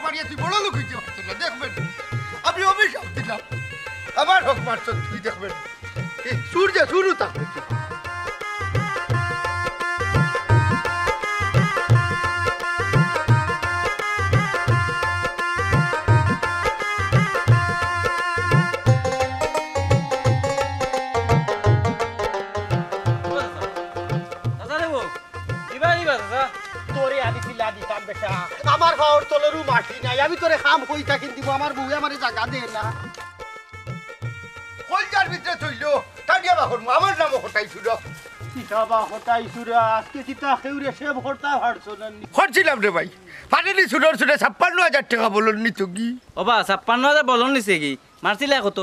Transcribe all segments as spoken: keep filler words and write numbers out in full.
আরে তুই বড় লোক অইতে পারছস না, দেখবেন। আমি অভিশাপ দিলাম, আমার হক মারছস তুই, দেখবেন। এই চুর যে চুরু থাকবে তুই। চাচা রে বউ, দিবা, দিবা, চাচা। তোরে আমি চিল্লা দিতাম বেটা, আমার পাওর তলরও মাটি নাই, আমি তোরে কাম কই থাকি দিমু, আমার বউয়ে আমারে জাগা দে না। কলজার ভিতরে থইলো, কাটিয়া বাহর, আমার নামও হটাই ছুড়া। কিতা বা হটাই ছুড়া, আজকে কিতা কেউরে সেভ করতা পারছো না নি? করছিলাম রে ভাই, পারেনি চুরর চুরে ছাপ্পান্ন হাজার টেকা বলন নিতো কি? ওবা, ছাপ্পান্ন হাজার বলন নিছে কি? মারছিলা কত?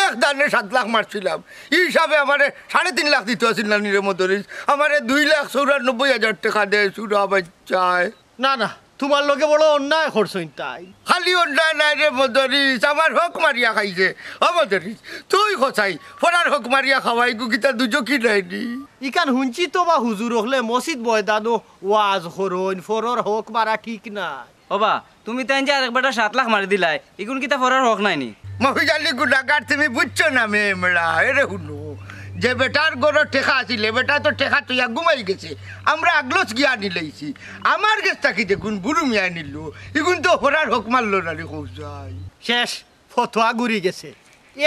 এক দানে সাত লাখ মারছিলাম। ই হিসাবে আমারে সাড়ে তিন লাখ দিতো আছিল না নি রে মদরিছ? আমারে দুই লাখ চৌরানব্বই হাজার টেকা দেয় চুরা বাচ্চায়। না, না, তুমার লগে বড় অন্যায় করছইন তাইন। খালি অন্যায় নায় রে মদরিছ, আমার হক মারিয়া খাইছে। ও মদরিছ, তুই কছাই, ফরার হক মারিয়া খাওয়াই গু কিতা দুজকি নায় নি? ইখান হুনছি তো বা হুজুর অকলে মসজিদ ময়দানো ওয়াজ করইন, ফরর হক মারা ঠিক নায়। ওবা, তুমি তাইন যে আরেক বেটা সাত লাখ মারি দিলায়, ইগুন কিতা ফরার হক নায় নি? মফিজ আলী গুনাগার, তুমি বুঝছো না মেমড়া, এরে হুনো, যে বেটার ঘরো টেকা আছিল, বেটা তো টেকা থইয়া ঘুমাই গেছে, আমরা আগলস গিয়া নিলাইছি। আমার গেছ থাকি যেগুন বুরু মিয়া নিল, ইগুন তো ফরার হক মারলো না রে কৌজাই। শেষ, ফতোয়া ঘুরি গেছে।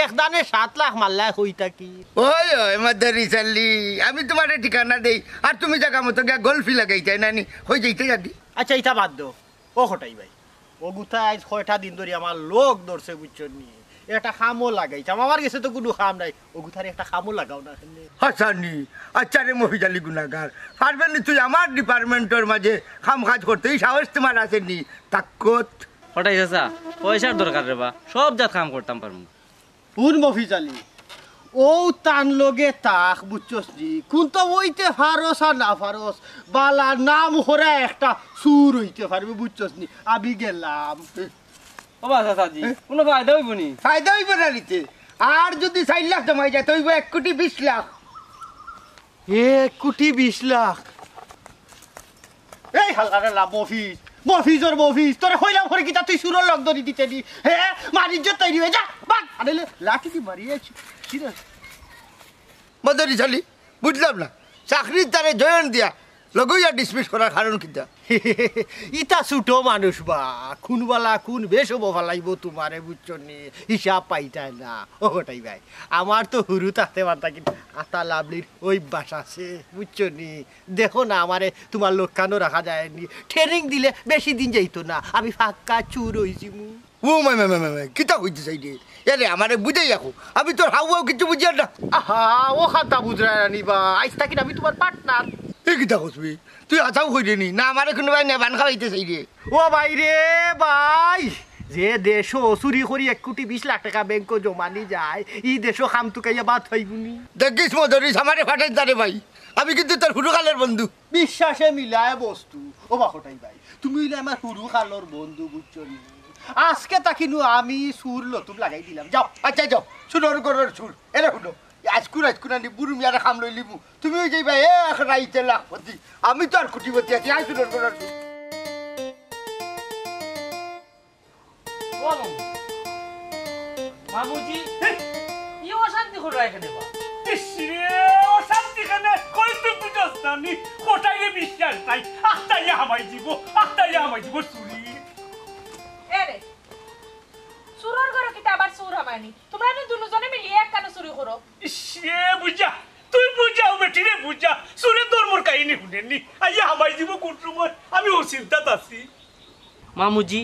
এক দানে সাত লাখ মারলায় কই থাকি। ওই, ওই, মদরিছ আলী, আমি তুমারে ঠিকানা দেই, আর তুমি জাগা মতো গিয়া গল্ফি লাগাইতায় না নি, কই যাইতে যাদি। আচ্ছা, ইতা বাদ দেও। ও কটাই ভাই, অগুতায় আইজ কয়টা দিন ধরি আমার লগ ধরছে, বুঝছো নি? একটা কামও লাগাইতাম, আমার গেছে তো কুনু কাম নাই, অগুতারে একটা কামও লাগাও না কেনে? হাসানি, আচ্ছা রে মফিজ আলী গুনাগার, পারবে নি তুই আমার ডিপার্টমেন্টর মাঝে কাম কাজ করতে? ই সাহস তুমার আছে নি? তাক্কত। কটাই চাচা, পয়সার দরকার রে বা, সব জাত কাম করতাম পারমু। হুন মফিজ আলী, অউ তান লগে থাক, বুঝছস নি? কুন্তা অইতে পারস আর না পারস, বালা নাম করা একটা চুর অইতে পারবে, বুঝছস নি? আমি গেলাম। ওবা চাচাজি, এ? কুনু ফায়দা অইবো নি? ফায়দা অইবো না নিতে। আর যুদি চাইর লাখ জমাই যায়, তে অইবো এক কুটি বিশ লাখ। এক কুটি বিশ লাখ? এই হালকারে লাভ মফিজ, মফিজর মফিজ, তোরে কইলাম পরে কিতা তুই চুরর লগ ধরি দিতে নি? হে, মারিজ্জত তৈরি অই যা, বাদ। আরে লে, লাঠি দি মারিয়ে আছি। কি রে? মদরিছ আলী, বুঝলাম না, চাকরির তারে জয়েন দিয়া লগইয়া ডিসমিস করার কারণ কিতা? ইতা ছোট মানুষ বা, কুন বালা কুন বেশ অবো ফালাইবো তুমারে, বুঝছো নি? হিসাব পাইতায় না। ও কটাই ভাই, আমার তো হুরু থাকতে পারতা, কিন্তু আতা লাভলির অভ্যাস আছে, বুঝছো নি? দেখো না, আমারে তুমার লগে খানো রাখা যায় নি। ট্রেনিং দিলে বেশি দিন যাইতো না, আমি পাক্কা চুর অইযিমু। ও মাই, মাই, মাই, মাই, মাই, কিতা কইতে চাইরে? এরে, আমারে বুঝাইয়া কও, আমি তোর হাউয়াউ কিচ্ছু বুঝিয়ার না। আহা, ও খান্তা বুঝরায় না নি বা, আইজ থাকি আমি তুমার পার্টনার। এ কিতা কছবি? তুই হাছাউ কইরে নি? না আমারে কুনু ভাই নেবান খাওয়াইতে চাইরে? ও ভাই রে ভাই, যে দেশো চুরি করি এক কুটি বিশ লাখ টেকা ব্যাংকো জমানি যায়, ই দেশো কাম তুকাইয়া বাদ পাইবো নি। দেখিস মদরিছ, আমারে ফাটাইস না রে ভাই, আমি কিন্তু তোর হুরুকালর বন্ধু। বিশ্বাসে মিলায় বস্তু। ও বা কটাই ভাই, তুমি অইলে আমার হুরুকালর বন্ধু, বুঝছো নি? আজকে থাকি নু আমি চুর লতুম লাগাই দিলাম। যাও। আচ্ছা, যাও, চুরর ঘরর চুর। এরে হুনো, আইজকুর আইজকুর আনি বুরু মিয়ারে কাম লইলিমু। তুমি অই যাইবায় এক রাইতে লাখপতি। আমি তো আর কুটিপতি আছি, আই চুরর ঘরর চুর। ও মামু। মামুজি। ই অশান্তি কররা কেনে বা? ইস রে, অশান্তি কেনে? কই তুই বুঝস না নি? কটাইরে বিশ্বাস নাই। আখতাইয়া হামাই দিব, আখতাইয়া হামাই দিব চুরি। এরে, চুরর ঘরো কিতা আবার চুর হামায়নি? তুমরা নু দুনুজনে মিলিয়া একখানো চুরি করো। ইস রে, বুঝা, তুই বুঝাও বেটিরে বুঝা। চুরে ধর্মর কাহিনী হুনেনি। আইয়া হামাই দিব কুন সময়? আমি অউ চিন্তাত আছি। মামুজি,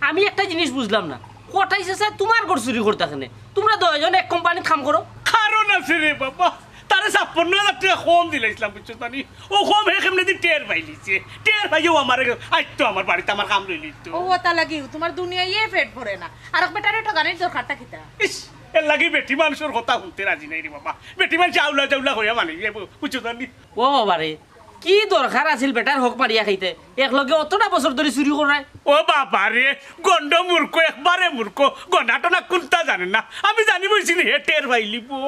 আমি একটা জিনিস বুঝলাম না, কটাই চাচায় তুমার ঘর চুরি করতা কেনে? তুমরা দুইজন এক কোম্পানিত কাম করো। কারণ আছে রে বাবা, তারে ছাপ্পান্ন হাজার টেকা কম দিলাইছলাম, বুঝছো নি? অউ কম হে কেমনেদি টের পাইলিছে। টের পাইয়াউ আমারে আইতো, আমার বাড়িত আমার কাম লইলিতো। ও, অতা লাগিউ তুমার দুনিয়ায় পেট ভরে না। আরক বেটারে ঠগানির দরকারটা কিতা? ইস, এরলাগি বেটি মানষর কথা হুনতে রাজি নায় রে বাবা। বেটি মানষে আউলা জাউলা কইয়া মানি যাইবো, বুঝছো নি? ও বাবা রে, কি দরকার আছিল বেটার হক মারিয়া খাইতে? একলগে অতটা বছর ধরি চুরি কররায়। ও বাবা রে, গন্ড মূর্খ, একবারে মূর্খ, গন্ডা টনা কুন্তা জানে না। আমি জানি বইছি নি হে টের পাইলিবো।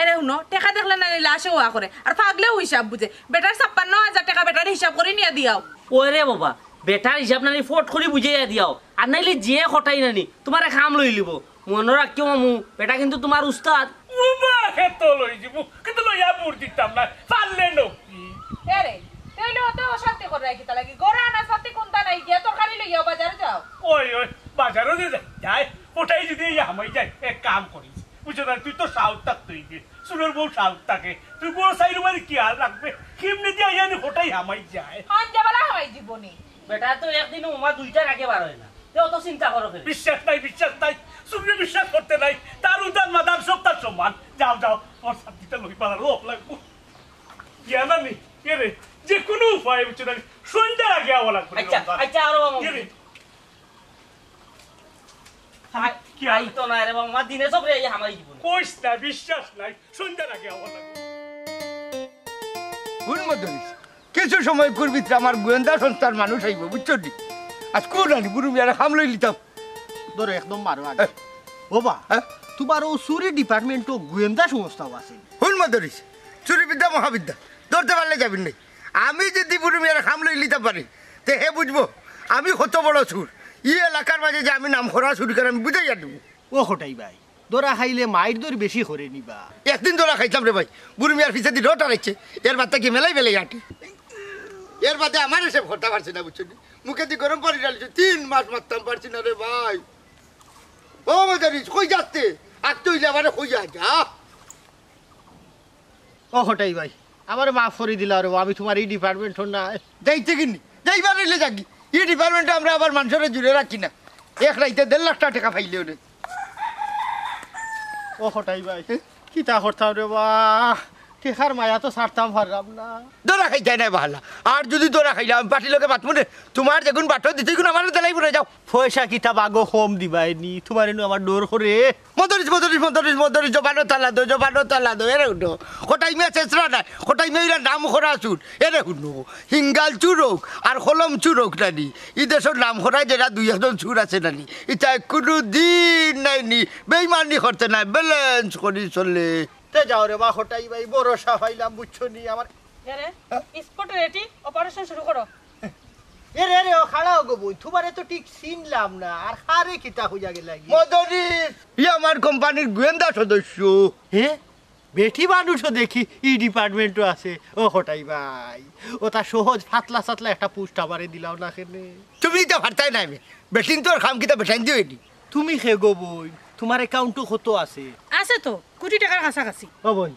এরে হুনো, টেকা দেখলে নানি লাশে ওয়া করে, আর পাগলেও হিসাব বুঝে। বেটার ছাপ্পান্ন হাজার টেকা বেটারে হিসাব করি নিয়া দিয়াও। ওরে বাবা, বেটার হিসাব নানি ফট করি বুঝাইয়া দিয়াও। আর নাইলে যে কটাই নানি, তুমারে কাম লই লিবো। মনো রাখিও মামু, বেটা কিন্তু তুমার উস্তাদ। উবা, হে তো লই যিবো, কিন্তু লইয়া বুর দিতাম না, পারলে নকি। এরে, তুই লো তো অশান্তি করে রাখি তা লাগি। গরু আনাজ পাতি কুনতা নাই, গিয়া তরকারি লইয়া বাজারে যাও। ওই, ওই, বাজারো যে যাই, যাই, কটাই যদি এই হামাই যায়, এক কাম করিস। বুঝছো না, তুই তো সাউথ থাকতে হইবে, চুরের বউ সাউথ থাকে, তুই বড় সাইড মানে কি আর রাখবে, কেমনে দিয়ে আইয়া নি কটাই হামাই যায়। হান যাবালা হামাই জীবনে। বেটা তো একদিন উমা দুইটার আগে বার হয় না, তে অত চিন্তা করো কেনে? বিশ্বাস নাই, বিশ্বাস নাই, চুরে বিশ্বাস করতে নাই, তার উদান মাদান সব তার সমান। যাও, যাও, ওর শান্তিটা লই পালার লোক লাগবো। গিয়া না নি, কে রে, যে কোনো উপায়ে বুঝছো না, সন্ধ্যার আগে আওয়া লাগবে রে আচ্ছা, রমজান। আচ্ছা, আরো মামু। কে রে? আই, কি আই? আই তো না রে বাবা, মা দিনে সব রে, এই হামাই জীবন। কইস না, বিশ্বাস নাই, সন্ধ্যার আগে আওয়া লাগবে। হুন মদরিছ, কিছু সময় কুর ভিতরে আমার গোয়েন্দা সংস্থার মানুষ আইবো, বুঝছো নি? আজ কোন আনি বুরু মিয়ারে কাম লই লিতাম। ধরো, একদম মারো আগে। হ্যাঁ। ও বা, হ্যাঁ? তুমার ও চুরি ডিপার্টমেন্টও গোয়েন্দা সংস্থাও আছে। হুন মদরিছ, চুরি বিদ্যা মহাবিদ্যা, ধরতে পারলে যাবির নাই। আমি যদি বুরু মিয়ারে কাম লই লিতাম পারি, তে হে বুঝবো আমি কত বড় চুর। ই এলাকার মাঝে যে আমি নাম করা চুরি করে আমি বুঝাইয়া দিব। ও কটাই ভাই, ধরা খাইলে মাইর দর বেশি করে নিবা। একদিন ধরা খাইতাম রে ভাই, বুরু মিয়ার পিছেদি রোড আড়াইছে, এর বাদ থাকি মেলাই মেলাই আটি। এর বাদে আমার এসে ভরতা পারছে না, বুঝছো নি? মুখেদি গরম পানি ঢালছে, তিন মাস মারতাম পারছি না রে ভাই। ও মদরিছ, কই যাস্তে? আটতে হইলে আমারে কইয়া যা। ও কটাই ভাই, আমারে মাফ করি দিলাও রে, আমি তুমার ই ডিপার্টমেন্টর নায়। যাইতে কিনি? যাইবার হইলে যাগি। ই ডিপার্টমেন্টে আমরা আবার মানষরে জুড়ে রাখি না। এক রাইতে দেড় লাখ টেকা পাইলে ওরে। ও কটাই ভাই, কিতা করতাম রে বা? টেকার মায়া তো ছাড়তাম পারলাম না। ধরা খাইতায় নায় বাহালা। আর যদি ধরা খাইলাম, আমি পার্টির লগে মাতমু নে। তুমার যেগুন বাটো দিতে গুন আমারে দিলাই বুলে যাও। পয়সা কিতা বাগো কম দিবায় নি? তুমারে নু আমার ডর করে। মদরিছ, মদরিছ, মদরিছ, মদরিছ, জবানো তালা দো, জবানো তালা দো, এরে হুনো। কটাই মিয়া চেচরা নায়, কটাই মিয়া ইলা নাম করা চুর। এরে হুনো, হিঙ্গাল চুর হোক আর কলম চুর হোক নানি, ই দেশর নাম করা যেরা দুই একজন চুর আছে নানি, ইতা কুনু দিন নায় নি, বেইমানি করতে নায়, ব্যালেন্স করি চলে। তে যাও রে বা কটাই ভাই, ভরসা পাইলাম, বুঝছো নি আমার। এরে, হ্যাঁ? স্পটে রেডি, অপারেশন শুরু করো। এরে, এরে, ও খাড়া গো বই, তুমারে তো ঠিক চিনলাম না, আর কারে কিতা কইয়া গেলায় গি? মদরিছ, ই আমার কোম্পানির গোয়েন্দা সদস্য। হে? বেটি মানুষও দেখি ই ডিপার্টমেন্টও আছে। ও কটাই ভাই, ওতা সহজ পাতলা সাতলা একটা পোস্ট আমারে দিলাও না কেনে? তুমি তো পারতায় নায় বে। বেটিন্তর কাম কিতা বেটাইন্তে অয়নি? তুমি কে গো বই? তুমার অ্যাকাউন্টো কত আছে? আছে তো, কোটি টেকার কাছাকাছি। ও বই,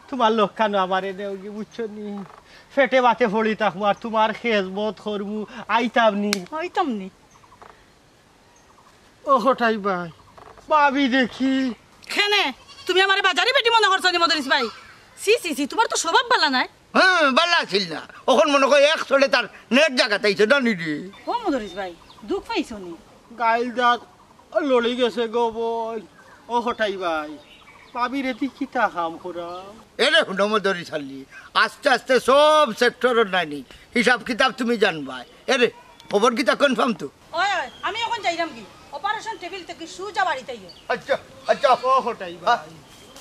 তুমার লগ খানো আমারে দেওগি, বুঝছো নি? পেটে ভাতে পড়ি থাকমু আর তুমার খেজমত করমু, আইতাম নি। আইতাম নি। ও কটাই ভাই, ভাবি দেখি। কেনে? তুমি আমারে বাজারি বেটি মনে করছো নি মদরিছ ভাই? ছি, ছি, ছি, তুমার তো স্বভাব ভালা নায়। হ্যাঁ, ভালা আছিল না। অখন মনো কয় এক চড়ে তার নেট জাগাত আইছে, নানি রে। ও মদরিছ ভাই, দুখ পাইছো নি? গাইল দাঁত লড়ি গেছে গো বই। ও কটাই ভাই, ভাবিরে দি কিতা কাম করাও? এরে হুনো মদরিছ আলী, আস্তে আস্তে সব সেক্টরর নানি হিসাব কিতাব তুমি জানবায়। এরে, খবর কিতা কনফার্ম তো? ওই, ওই, আমি অখন যাইরাম গি? অপারেশন টেবিল থাকি সুজা বাড়িত আইও। আচ্ছা, আচ্ছা। ও কটাই ভাই, হ্যাঁ?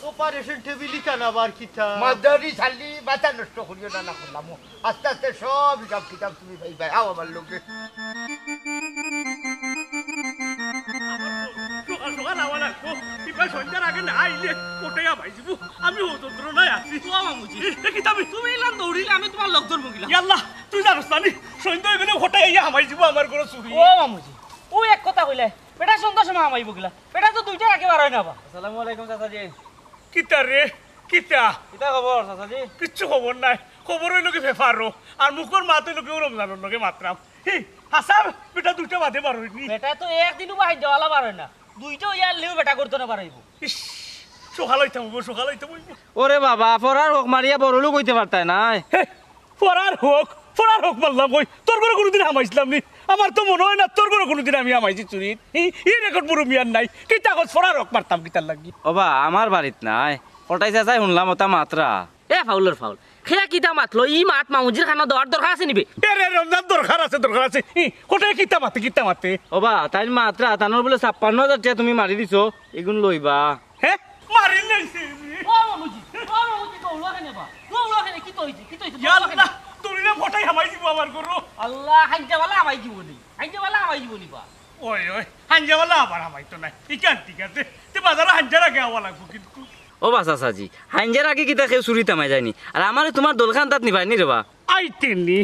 অপারেশন টেবিল ইখান আবার কিতা? মদরিছ আলী, মাথা নষ্ট করিও না, না করলাম। আস্তে আস্তে সব হিসাব কিতাব তুমি পাইবায়। আও আমার লগে। সকাল সকাল আওয়া লাগবো। ইবার সন্ধ্যার আগে না আইলে কটাই হামাই যিবো। আমি অত যন্ত্রণায় আছি। ও মামুজি, এ, এ কিতা বে? তুমি ইলান দৌড়িলে আমি তুমার লগ ধরমু কিলা? ইয়াল্লা, তুই জানোস না নি? সন্ধ্যা অইগেলে কটাই আইয়া হামাই যিবো আমার ঘরো চুরি। ও মামুজি, ও এক কথা কইলে, বেটা সন্ধ্যার সময় হামাইবো কিলা? বেটা তো দুইটার আগে বার অয় না বা। আসসালামু আলাইকুম চাচাজি। কিতা রে? কিতা? কিতা খবর চাচাজি? কিচ্ছু খবর নাই। খবর অইলো কি বেফারো। আর মুখর মাত অইলো কি ও রমজানর লগে মাতরাম। হি, হাছা বেটা দুইটা বাদে বার অয়নি। বেটা তো একদিনও বাহির দেওয়ালা বার অয় না। দুইটা অইয়া আনলেও বেটা করতো না বার অইবো। ইস, সকাল অইতাম অইবো, সকাল অইতাম অইবো। ওরে বাবা, ফরার হক মারিয়া বড় লোক অইতে পারতায় নায়। হে, ফরার হক, ফরার হক মারলাম কই? তোর ঘরো কুনুদিন হামাইছলাম নি? আমার তো মনো অয় না তোর ঘরো কুনুদিন আমি হামাইছি চুরিত। ই, ই রেকর্ড বুরু মিয়ার নাই। কিতা কস ফরার হক মারতাম কিতার লাগি? ওবা, আমার বাড়িত নায়। কটাই চাচায় হুনলাম ওতা মাতরা। এ ফাউলর ফাউল। হে কিতা মাতলো? ই মাত মামুজির কানো দেওয়ার দরকার আছে নি বে? এ রে রমজান, দরকার আছে, দরকার আছে। ই, কটাই কিতা মাতে, কিতা মাতে? ওবা, তাইর মাতরা, তানর বুলে ছাপ্পান্ন হাজার টেকা তুমি মারি দিছো, ইগুন লইবা। হে? মারিলাইছে রে। ও মামুজি, ও মামুজি, দৌড়া কেনে বা? দৌড়া কেনে? কিতা অইছে? কিতা অইছে? ইয়া আল্লাহ, দৌড়িলে কটাই হামাই যিবো আমার ঘরো। আল্লাহ, হাইজ্জা বালা হামাই যিবো নি। হাইজ্জা বালা হামাই যিবো নি বা। ওই, ওই, হাইঞ্জাবালা আবার হামাইতো নায়। ইখান ঠিক আছে। তে বাজারো হাইঞ্জার আগে আওয়া লাগবো কিন্তু। ও বা চাচাজি, হাইঞ্জার আগে কিতা কেউ চুরিত হামাই যায়নি? আর আমারে তুমার দলখান্দাত নিবায়নি রেবা। আইতে নি।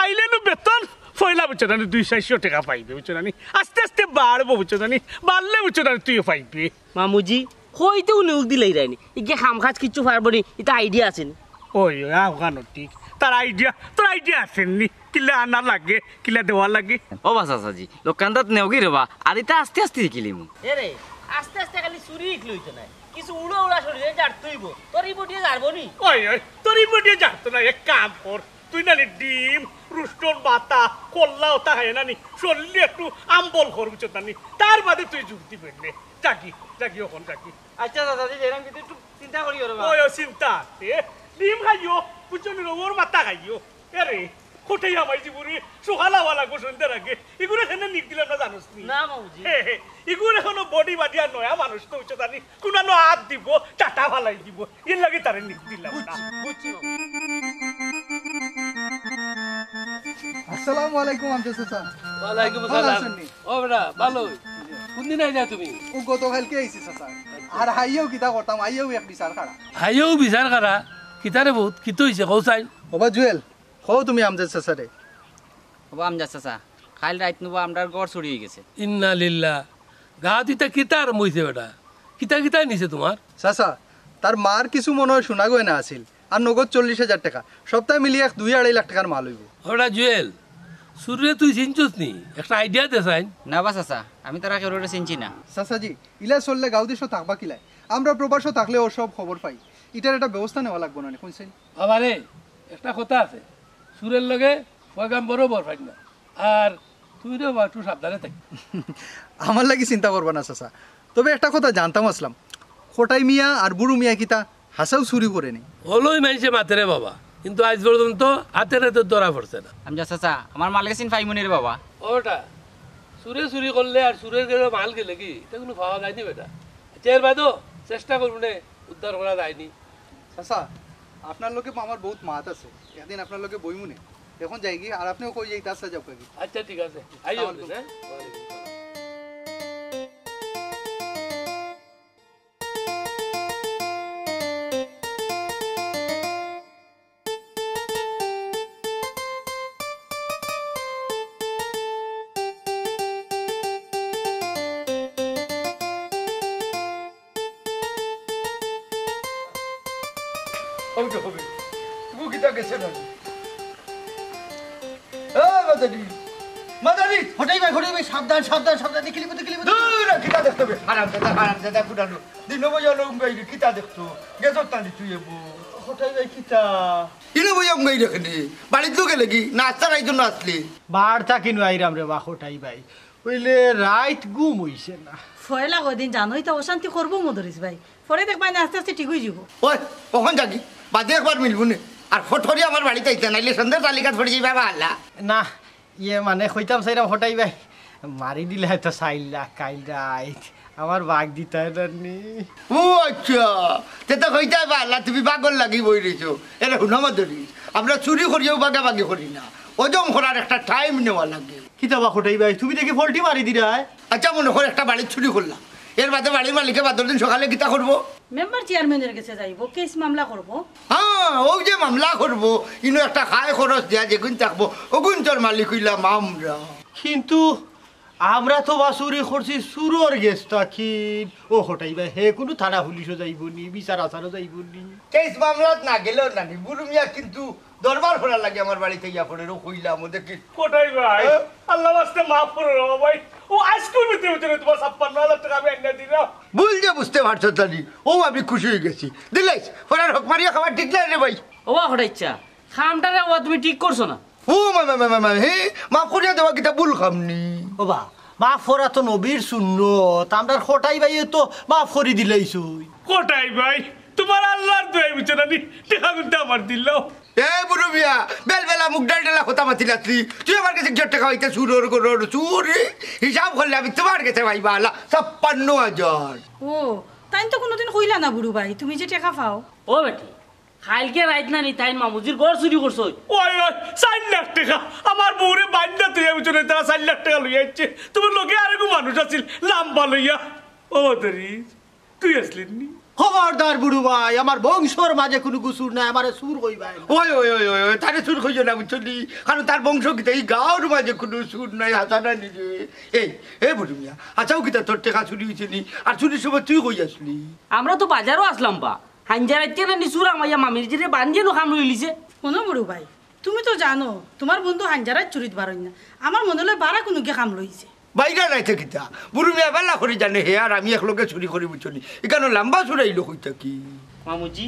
আইলে নু বেতন পয়লা বুঝছো নানি দুই চাইরশো টেকা পাইবে, বুঝছো নানি? আস্তে আস্তে বাড়বো, বুঝছো নানি? বাড়লে বুঝছো নানি তুইও পাইবে। মামুজি, কইতেউ নিউক দিলাইরায়নি। ইগে কাম কাজ কিচ্ছু পারবো নি, ইতা আইডিয়া আছে নি? ওই, ওই, আফগানো ঠিক। তার আইডিয়া, তোর আইডিয়া আছে নি? কিলা আনা লাগে, কিলা দেওয়া লাগে? ও বা চাচাজি, দলখান্দাত নেওগি রেবা, আর ইতা আস্তে আস্তে হিকিলিমু। এরে, আস্তে আস্তে খালি চুরি হিকলে অইতো নায়, কিছু উড়া উড়া শরীরে জারতো অইবো। তোর ই বডিয়ে জারবো নি? ওই, ওই, তোর ই বডিয়ে জারতো নায়, এক কাম কর, তুই নানি ডিম, রুস্টর বাতা, কল্লা অতা খায় নানি, শরীরে একটু আম্বল কর, বুঝছো নানি? তার বাদে তুই যুক্তি করলে। যাগি, যাগি, অখন যাগি। আচ্ছা, চাচাজি, যেরাম কিন্তু একটু চিন্তা করিও রেবা। ওই, ও চিন্তা আছে। ডিম খাইও, বুঝছো নি, রৌর মাথা খাইও। এরে, কটাই হামাই যিবো রে, সকাল আওয়া লাগবো সন্ধ্যার আগে। ইগুরে কেনে নিক দিলাম না জানোস নি? না, মামুজি। হে, হে, ইগুর এখনো বডি বাদিয়া নয়া মানুষ তো, বুঝছো নানি? কুনানো আত দিবো, চাটা ফালাই দিবো। এর লাগি তারে নিক দিলাম না। বুঝছি, বুঝছি, মামু। আসসালামু আলাইকুম, আমজাদ চাচা। ওয়ালাইকুম ভালা আসসালাম। আছইন নি? ও বেটা, ভালা। কুনদিন আইলা তুমি? ও গতকালকে আইছি চাচা। আর আইয়াও কিতা করতাম, আইয়াও এক বিচার খাড়া। আইয়াও বিচার খাড়া? কিতারে বউত, কিতা অইছে, কও চাই? ওবা জুয়েল, কও তুমি আমজাদ চাচারে। ওবা আমজাদ চাচা, কাইল রাইত নু বা আমরার ঘর চুরি অইগেছে। ইন্না লিল্লাহ। গাউত ইতা কিতা আরম্ভ অইছে বেটা? কিতা কিতা নিছে তুমার? চাচা, তার মার কিছু মনো অয় সোনা গয়না আছিল, আর নগদ চল্লিশ হাজার টেকা। সবতায় মিলি এক দুই আড়াই লাখ টেকার মাল অইবো। ওরা জুয়েল, চুররে তুই চিনছস নি? একটা আইডিয়া দে চাইন। না বা চাচা, আমি তারা কেউরে চিনছি না। চাচাজি, ইলা চললে গাউ দেশো থাকবা কিলায়? আমরা প্রবাসো থাকলে অউ সব খবর পাই। ইটার একটা ব্যবস্থা নেওয়া লাগবো না নি, কইছইন? বাবারে, একটা কথা আছে, চুরর লগে পয়গাম্বরও বর পাইন না। আর তুই রে বা একটু সাবধানে থাকিস। আমার লাগি চিন্তা করবা না চাচা, তবে একটা কথা জানতাম আছলাম, কটাই মিয়া আর বুরু মিয়া কিতা হাছাউ চুরি করে নি? অলাউ মাইনষে মাতে রে বাবা, কিন্তু আইজ পর্যন্ত আতে নাতে ধরা পড়ছে না। আমজাদ চাচা, আমার মাল গেছিন পাইমু নি রে বাবা। ওটা চুরে চুরি করলে আর চুরর গেছে মাল গেলেগি, ইতা কুনু পাওয়া যায়নি বেটা। আচ্ছা, এর বাদেও চেষ্টা করমু নে, উদ্ধার করা যায়নি। চাচা, আপনার লগে আমার বউত মাত আছে, একদিন আপনার লগে বইমু নে। অখন যাইগি, আর আপনেও কই যাইতা আছলা যাউক্কা গি। আচ্ছা, ঠিক আছে, আইও। আসসালামু আলাইকুম। হ্যাঁ? ওয়ালাইকুম আসসালাম। ওই যে হবে। গু কিতা গেছে না? এ, মাদারি! মাদারি! কটাই ভাই, কটাই ভাই, সাবধান, সাবধান, সাবধান, দেখিলিবো, দেখিলিবো। দূর, কিতা দেখতো বে? হারামজাদা, হারামজাদা, কুটানো। দিনো বইয়া লউম গাইরে, কিতা দেখতো? গেছত নানি তুই এবো? কটাই ভাই, কিতা? ইনো বইয়া লউম গাইরে কেনে? বাড়িত গেলেগি? নাস্তা নাই জন্য আসলি? বার থাকি নু আইরাম রে বা, কটাই ভাই। অইলে রাইত ঘুম অইছে না। পয়লা কয়দিন জানোই তো অশান্তি করবো মদরিছ ভাই। পরে দেখবায় না আস্তে আস্তে ঠিক অইযিবো। ওই, অখন যাগি, বাদে একবার মিলবো নে। আর ফটফটি আমার বাড়িত আইতা, নাইলে সন্ধ্যার তালিকাত পড়ি যাইবা বালা। না, ইয়ে মানে কইতাম চাইরাম কটাই ভাই, মারি দিলায় তো চাইর লাখ কাইল রাইত। আমার ভাগ দিতায় না নি। ও আচ্ছা, তে তো কইতায় বালা, তুমি ভাগর লাগি বই রইছো। এরে হুনো মদরিছ, আমরা চুরি করিয়াও ভাগাভাগি করি না। হজম করার একটা টাইম নেওয়া লাগে। কিতা বা কটাই ভাই, তুমি দেখি ফল্টি মারি দিরায়। আচ্ছা, মনো কর একটা বাড়িত চুরি করলাম, এর বাদে বাড়ির মালিকে বাদর দিন সকালে কিতা করবো? মেম্বার চেয়ারম্যানর গেছে যাইবো, কেস মামলা করবো। হ্যাঁ, অউ যে মামলা করবো, ইনো একটা খায় খরচ দিয়া যেগুন থাকবো, অগুন তোর মালিক অইলাম আমরা। কিন্তু আমরা তো বা চুরি করছি চুরর গেছ থাকি। ও কটাই ভাই, হে কুনু থানা পুলিশো যাইবো নি, বিচার আচারো যাইবো নি? কেস মামলাত না গেলেও নানি, বুরু মিয়া কিন্তু দরবার করার লাগি আমার বাড়িত আইয়া পড়ের, অউ কইলাম, ও দেখি। কটাই ভাই, হ্যাঁ? আল্লার ওয়াস্তে মাফ করো রে ভাই। ও আইজকুর ভিতরে ভিতরে তুমার ছাপ্পান্ন হাজার টেকা আমি আনিয়া দিরাম। ভুল যে বুঝতে পারছো তানি, অউ আমি খুশি অইগেছি। দিলাইছ, পরার হক মারিয়া খাওয়া ঠিক নায় রে ভাই। ও বা কটাই চাচা, কামটারে ও বা তুমি ঠিক করছো না। ও মা, মা, মা, মা, মা, হে, মাফ করিয়া দেওয়া কিতা ভুল কাম নি? ও বা, মাফ করা তো নবীর সুন্নত, আমরার কটাই ভাইয়ে তো মাফ করি দিলাইছইন। কটাই ভাই, তুমার আল্লার দোয়াই বুঝছো না নি? টেকা কিন্তু আমার দিলাও। এ বুরু মিয়া, বেলবেলা মুগ ডাল ডালা কথা মাতিলাছলি। তুই আমার গেছে গিয়া টেকা পাইতে চুরর গরর চুর, হিসাব করলে আমি তুমার গেছে পাইবা আলা ছাপ্পান্ন হাজার। ও, তাইন তো কুনুদিন কইলা না বুরু ভাই, তুমি যে টেকা পাও। ও বেটি, কাইলকে রাইত না নি তাইন মামুজির ঘর চুরি করছইন। ওই, ওই, চাইর লাখ টেকা। আমার বউরে বাইন্দা থইয়া বুঝছো না, তারা চাইর লাখ টেকা লইয়া আইছে। তুমার লগে আরেক মানুষ আছিল লাম্বা লইয়া। ও মদরিছ, তুই আছলি নি? খবরদার বুরু ভাই, আমার বংশর মাঝে কুনু চুর নাই, আমারে চুর কইবায় না। ওই, ওই, ওই, ওই, ওই, তারে চুর কইও না, বুঝছো নি? কারণ তার বংশ কিতা, ই গাঁওর মাঝে কুনু চুর নাই, হাছা না নি রে। এই, এ বুরু মিয়া, হাছাউ কিতা তোর টেকা চুরি অইছে নি? আর চুরির সময় তুই কই আছলি? আমরা তো বাজারো আছলাম বা। হাইঞ্জা রাইত কেনে নি চুর হামাইয়া মামির জিরে বান্ধিয়া নু কাম লইলিছে। হুনো বুরু ভাই, তুমি তো জানো, তুমার বন্ধু হাইঞ্জা রাইত চুরিত বারইন না। আমার মনো অয় বারা কুনুগিয়ে কাম লইছে। বাইরা নাইতে কিতা? বুরু মিয়া বালা করি জানে হে আর আমি একলগে চুরি করি, বুঝছো নি? ইখানো লাম্বা চুর আইলো কই থাকি? মামুজি,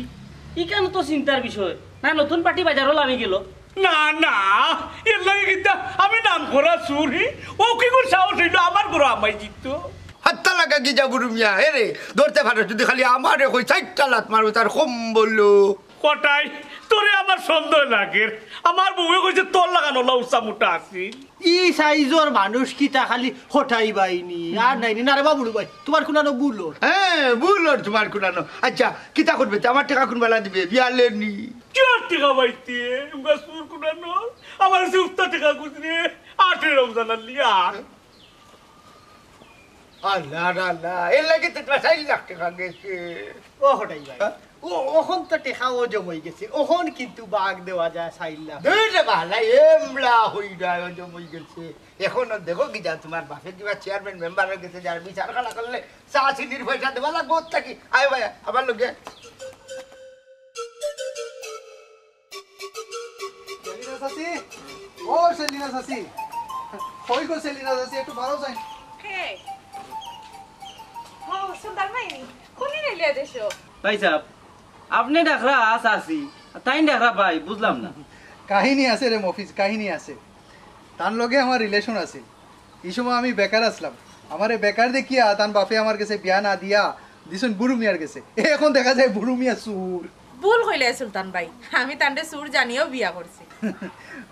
ইখানো তো চিন্তার বিষয়। না, নতুন পার্টি বাজারো লামি গেল। না, না, এর লাগি কিতা আমি নাম করা চুর, হি? ও কি করে সাহস অইলো আমার ঘরো হামাই যিতো? হাত্তা লাগা গিজা বুরু মিয়া, হে রে, ধরতে পারো যদি খালি আমারে কই চাইরটা লাত মারবো তার কম বললো। কটাই, তোরে আমার সন্দেহ লাগের। আমার বউয়ে কইছে তোর লাখান অলা উচা মুটা আছিল। ই সাইজর মানুষ কিতা খালি কটাই বাইনি? আর নাই নি, না রে বা বুরু ভাই, তুমার কুনানো ভুল অর। হ্যাঁ, ভুল অর তুমার কুনানো। আচ্ছা, কিতা করবে তে? আমার টেকা কুনবালা দিবে? বিয়ালে নি। কিয়র টেকা পাইতে? উগা চুর কুনানো। আমার চুপ্তা টেকা খুজরে। আটে রমজান আলী, আট। আল্লাহ রে আল্লাহ, এর লাগি তো তুমার চাইর লাখ টেকা গেছে। ও কটাই ভাই, হ্যাঁ? ও, অখন তো টেকাও জমা অইগেছে, অখন কিন্তু ভাগ দেওয়া যায় চাইর লাখ। দুই রে বালা, এমলা হই যায়, ও জমা অইগেছে। অখন দেখো কিতা, তুমার বাপে কিবা চেয়ারম্যান মেম্বার অইগেছে, যার বিচার খানা করলে চা চিনির পয়সা দেওয়া লাগবো ওর থাকি। আয় ভাই, আমার লগে। সেলিনা চাচি, ও সেলিনা চাচি, কই গো সেলিনা চাচি, একটু বারো যাই। কে? ও, সুলতান ভাই, কোন দিন এলিয়া দেশো? ভাইসাব, আপনে ডাকরা চাচি, তাইন ডাকরা ভাই, বুঝলাম না। কাহিনী আছে রে মফিজ, কাহিনী আছে। তান লগে আমার রিলেশন আছে। ই সময় আমি বেকার আছলাম। আমারে বেকার দেখিয়া তান বাপে আমার গেছে বিয়া না দিয়া দিছইন বুরু মিয়ার গেছে। অখন দেখা যায় বুরু মিয়া চুর। ভুল কইলে সুলতান ভাই, আমি তানরে চুর জানিয়াউ বিয়া করছি।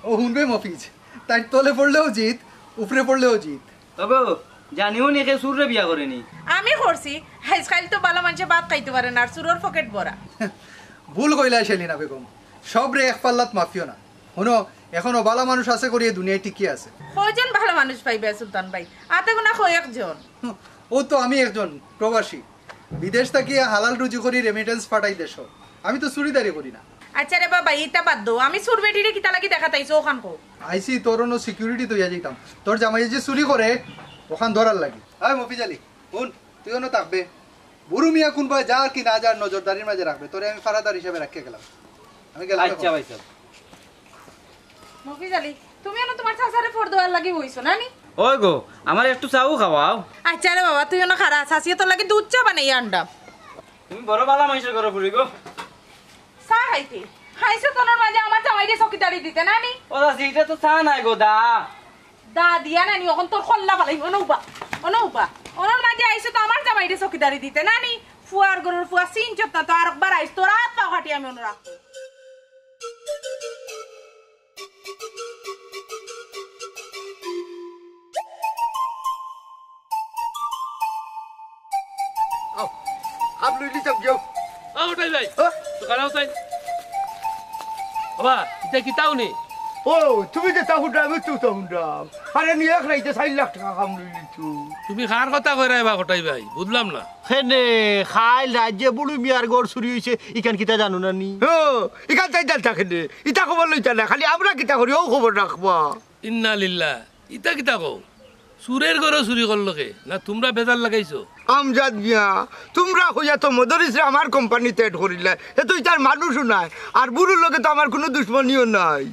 ও হুনবে মফিজ, তাইর তলে পড়লেও জিত, উপরে পড়লেও জিত। ওগো, জানিও নি কে চুররে বিয়া করে নি? আমি করছি। আইজকাইল তো বালা মানষে ভাত খাইতো পারে না, আর চুরর পকেট ভরা। ভুল কইলায় সেলিনা বেগম, সবরে এক পাল্লাত মাপিও না। হুনো, অখনো বালা মানুষ আছে করি ই দুনিয়ায় টিকি আছে। কয়জন বালা মানুষ পাইবা সুলতান ভাই? আতে গোনা কয়েকজন। হুম, ও তো আমি একজন প্রবাসী, বিদেশ থাকি হালাল রুজি করি রেমিটেন্স পাঠাই দেশো। আমি তো চুরিদারি করি না। আচ্ছা রে বাবা, ইতা বাদ দেও, আমি চুর বেটিরে কিতা লাগি দেখাত আইছো অখান কও। আইছি তোর অনো সিকিউরিটি থইয়া যাইতাম, তোর জামাইয়ে যে চুরি করে অখান ধরার লাগি। এই মফিজ আলী, হুন, তুই অনো থাকবে। বুরু মিয়া কুনবায় যার কি না যার নজরদারির মাঝে রাখবে, তোরে আমি ফারাদার হিসাবে রাখিয়া গেলাম। আমি গেলাম আচ্ছা অখন। ভাইসাব। মফিজ আলী, তুমি অনো তুমার চাচারে ফর দেওয়ার লাগি বইছো না নি? ওই গো, আমারে একটু চাউ খাওয়াও। আচ্ছা রে বাবা, তুই অনো খাড়া, চাচিয়ে তোর লাগি দুধ চা বানাইয়া আনরাম। তুমি বড় বালা মানষর ঘরর ফুড়ি গো। চা খাইতে? খাইছো তো অনর মাঝে আমার জামাইরে চকিদারি দিতে না নি? ও চাচি, ইটা তো চা নায় গো, দা। দা দিয়া নানি, অখন তোর কল্লা ফালাইমু, অনো উবা, অনো উবা। অনর মাঝে আইছো তো আমার জামাইরে চকিদারি দিতে নানি? ফুয়ার ঘরর ফুয়া চিনছত না তো, আরকবার আইস, তোর আত পাও কাটি আমি অনো রাখমু। আও, আম লইলি সব যাও। ও, ওটাই ভাই। হ্যাঁ? তো খারাপ তাই। বাবা, ইটা কিতা অইলো? ও, তুমি যে তা হুনরায়, আমি তো তা হুনরাম। আরে, নি এক রাইতে চাইর লাখ টেকা কাম লইলি তো। তুমি কার কথা কইরায় বা, কটাই ভাই? বুঝলাম না। কেনে, কাইল রাইত যে বুরু মিয়ার ঘর চুরি অইছে, ইখান কিতা জানো না নি? ও, ইখান তাই জানতা কেনে? ইতা খবর লইতা না, খালি আমরা কিতা করি, অউ খবর রাখবা। ইন্না লিল্লাহ, ইতা কিতা কও? চুরের ঘরো চুরি করলো কে? না তুমরা বেজার লাগাইছো? আমজাদ মিয়া, তুমরা কইয়া তো মদরিছরে আমার কোম্পানিত এড করিলায়। হে তো ইতার মানুষও নায়, আর বুরুর লগে তো আমার কুনু দুশমনিও নাই।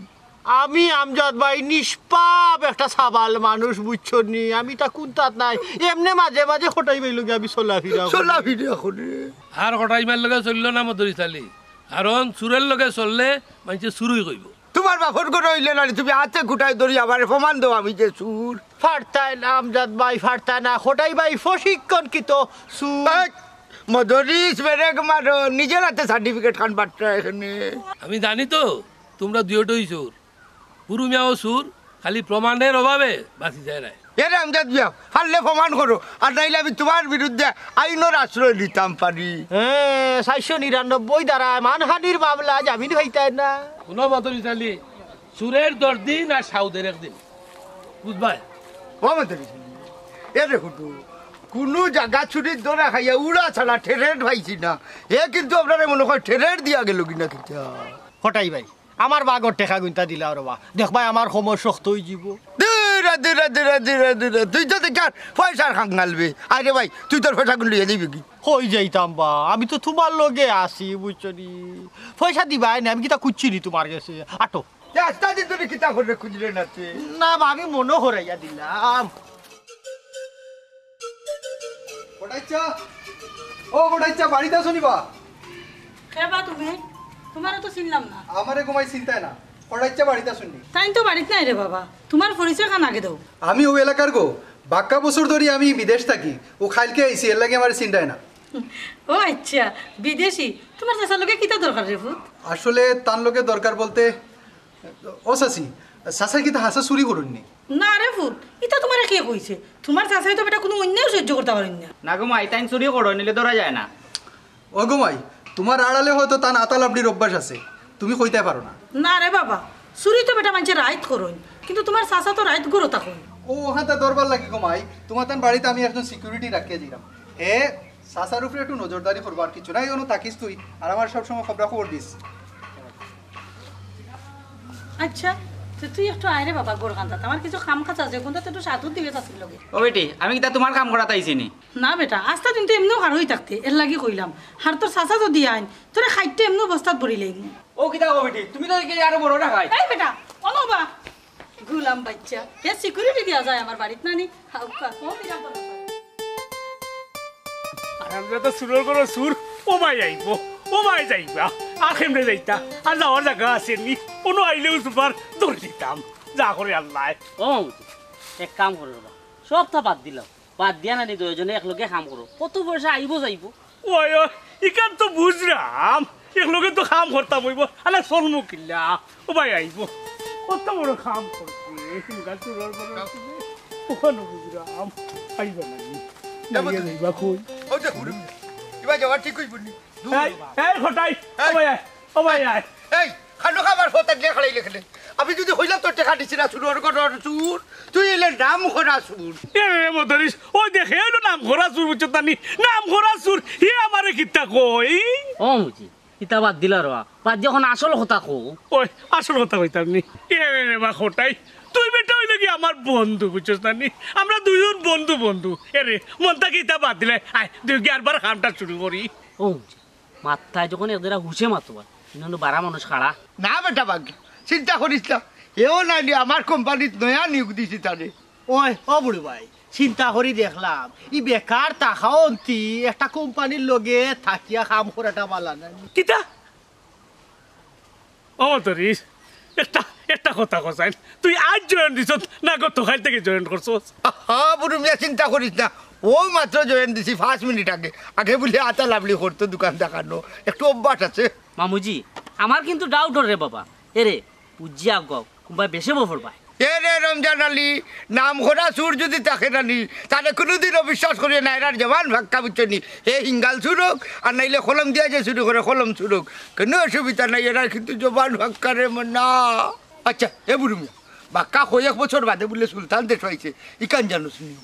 আমি আমজাদ ভাই নিষ্পাপ একটা সাবাল মানুষ, বুঝছো নি? আমি তা কুন্তাত নাই, এমনে মাঝে মাঝে কটাই ভাইর লগে আমি চলাফিরা করি। চলাফিরা করে। আর কটাই ভাইর লগে চললো না মদরিছ আলী, কারণ চুরের লগে চললে মানষে চুরই কইবো। তুমার বাপর ঘরো অইলে নানি তুমি আতে খুটায় ধরি আমারে প্রমাণ দেও আমি যে চুর। পারতায় না আমজাদ ভাই, পারতায় না। কটাই ভাই প্রশিক্ষণকৃত চুর। এই, মদরিছ ব্রেক মারো, নিজের আতে সার্টিফিকেট খান বাট্টা এখানে। আমি জানি তো তুমরা দুইওটাই চুর। বুরু মিয়াও চুর, খালি প্রমাণের অভাবে বাঁচি যায় না। এরে আমজাদ মিয়া, পারলে প্রমাণ করো, আর নাইলে আমি তুমার বিরুদ্ধে আইনর আশ্রয় নিতাম পারি। হ্যাঁ, চাইরশো নিরানব্বই ধারায় মানহানির মামলা জামিন পাইতায় না। হুনো মদরিছ আলী, চুরের দশ দিন আর সাউদের একদিন, বুঝবায়? ও মদরিছ আলী, এরে হুটু, কুনু জাগাত চুরির ধরা খাইয়া উড়া ছাড়া ঠেরেট পাইছি না। হে কিন্তু আপনারে মনে কয় ঠেরেট দিয়া গেল কিনা কিতা? কটাই ভাই, আমার বাগর টেকা গুনতা দিলাও রে বা। দেখবায় আমার কমর শক্ত অইযিবো। দূরা, দূরা, দূরা, দূরা, দূরা। তুই তো দেখার পয়সার খাঙ্গাল বে। আরে ভাই, তুই তোর পয়সাগুন লইয়া দিবি কি? কই যাইতাম বা, আমি তো তুমার লগে আছি, বুঝছো নি? পয়সা দিবায় নি, আমি কিতা খুজছি নি তুমার গেছে? আটো। এ, আস্তা দিন ধরি কিতা করে খুজলে না তুই? না বা, আমি মনো করাইয়া দিলাম। কটাইচ্ছা, ও কটাইচ্ছা, বাড়িত আছো নি বা? কে বা তুমি? তুমারে তো চিনলাম না। আমারে গো মাই চিনতায় না, কটাইচ্ছা বাড়িত আছো নি? তাইন তো বাড়িত নাই রে বাবা, তুমার পরিচয়খান আগে দেও। আমি অউ এলাকার গো, বাক্কা বছর ধরি আমি বিদেশ থাকি, অউ কাইলকে আইছি, এরলাগি আমারে চিনতায় না। ও আইচ্ছা, বিদেশি। তুমার চাচার লগে কিতা দরকার রে পুত? আসলে তান লগে দরকার বলতে, ও চাচি, চাচায় কিতা হাছা চুরি করইন নি? না রে পুত, ইতা তুমারে কে কইছে? তুমার চাচায় তো বেটা কুনু অন্যায় সইজ্য করতা পারইন না। না গো মাই, তাইন চুরি করইন, অইলে ধরা যায় না। ও গো মাই, তুমার আড়ালে হয়তো তান আতাল আবড়ির অভ্যাস আছে, তুমি কইতায় পারো না। না রে বাবা, চুরি তো বেটা মানষে রাইত করইন, কিন্তু তুমার চাচা তো রাইত ঘরো থাকইন। ও, অখানতা ধরবার লাগি গো মাই, তুমার তান বাড়িত আমি একজন security রাখিয়া দিলাম। হে চাচার উপরে একটু নজরদারি করবো, আর কিচ্ছু নায়। অনো থাকিস তুই, আর আমারে সব সময় খবরাখবর দিস। আইচ্ছা, তে তুই একটু আয় রে বাবা, ঘরখান্দাত আমার কিছু কাম কাজ আছে, কুন্তা তো একটু সাথ দিবে চাচির লগে। ও বেটি, আমি কিতা তুমার কাম করাত আইছি নি? না বেটা, আস্তা দিন তো এমনেউ খাড়া অই থাকতে, এরলাগি কইলাম। আর তোর চাচা যদি আইন, তোরে খাইট্টা এমনেউ বস্তাত ভরি লইমু। ও কিতা গো বেটি, তুমি তো দেখি আরো বড় না খাই। এই বেটা, অনো বা। গুলাম বাইচ্চা, হে security দিয়া যায় আমার বাড়িত নানি? হাউকা, ও বিরাট বড়। আর আমরা তো চুরর ঘরর চুর, ও মাই আইবো, ও মাই যাইবা, আর কেমনে যাইতা? আর যাওয়ার জাগা আছে নি? অনো আইলেউ সুপার ধরি দিতাম, যা করে আল্লায়। ও মামুজি, এক কাম করো বাবা, সবতা বাদ দিলাও, বাদ দিয়া নানি দুইজনে একলগে কাম করো, কত পয়সা আইবো যাইবো। ওই, ওই, ইখান তো বুঝরাম, একলগে তো কাম করতাম অইবো। আলা চলমু কিলা? ও ভাই আইবো। কত বড় কাম করছে, সিঙ্গার চুরর বড় অখানো বুঝরাম। আইবা না নি? এ বন্ধু। যাইবা কই? ও যে হুরু। ইবা যাওয়া ঠিক অইবো নি? এই, এই কটাই, ও এই। ভাই আয়, ও ভাই আয়। এই, খানো খাবার ফত আগে খাড়াই লেখলে। আমি যদি কইলাম তোর টেকা দিছি না, চুরর ঘরর চুর, তুই অইলে নাম করা চুর। এ রে মদরিস, ওই দেখে অইলো নাম করা চুর, বুঝছো তা নি? নাম করা চুর, হে আমারে কিতা কয়? ও মুজি, ইতা বাদ দিলা রে বা, বাদ দিয়া অখন আসল কথা কও। ওই, আসল কথা কইতাম নি। এ রে রে বা কটাই, তুই বেটা অইলে কি আমার বন্ধু, বুঝছস না নি? আমরা দুইজন বন্ধু বন্ধু। এ রে, মন থাকি ইতা বাদ দিলে, আয়, দুইগিয়ে আরবার কামটা শুরু করি। ও মুজি, মাত্তায় যখন একদারা হুশে মাতবা, ইনো বারা মানুষ খাড়া। না বেটা বাগ, চিন্তা করিস না। এও নাইলে আমার কোম্পানিত নয়া নিয়োগ দিছি তারে। ওই, ও বুড়ু ভাই, চিন্তা করি দেখলাম, ই বেকার থাকাও অন্তি একটা কোম্পানির লগে থাকিয়া কাম করাটা বালা না। কিতা? ও মদরিস, একটা, একটা কথা কছাইন, তুই আইজ join দিছস না গতকাইল থাকি join করছস? আহা, বুড়ু মিয়া, চিন্তা করিস না, অউ মাত্র join দিছি পাঁচ মিনিট আগে। আগে বুলে আতা লাভলি করতো দোকান দেখানো, একটু অভ্যাস আছে। মামুজি, আমার কিন্তু doubt অর রে বাবা। এ রে, বুঝিয়া গো, কুনবায় বেশে বফর পায়। এ রে রমজান আলী, নাম করা চুর যদি থাকে নানি, তারে কুনুদিন অবিশ্বাস করিও না, এরার জবান ফাক্কা, বুঝছো নি? হে হিঙ্গাল চুর অউক, আর নাইলে কলম দিয়া যে চুরি করে, কলম চুর অউক, কুনু অসুবিধা নাই, এরার কিন্তু জবান ফাক্কা রে মন্না। আইচ্ছা, এ বুড়ু মিয়া, বাক্কা কয়েক বছর বাদে বুলে সুলতান দেশো আইছে, ইখান জানোস নি?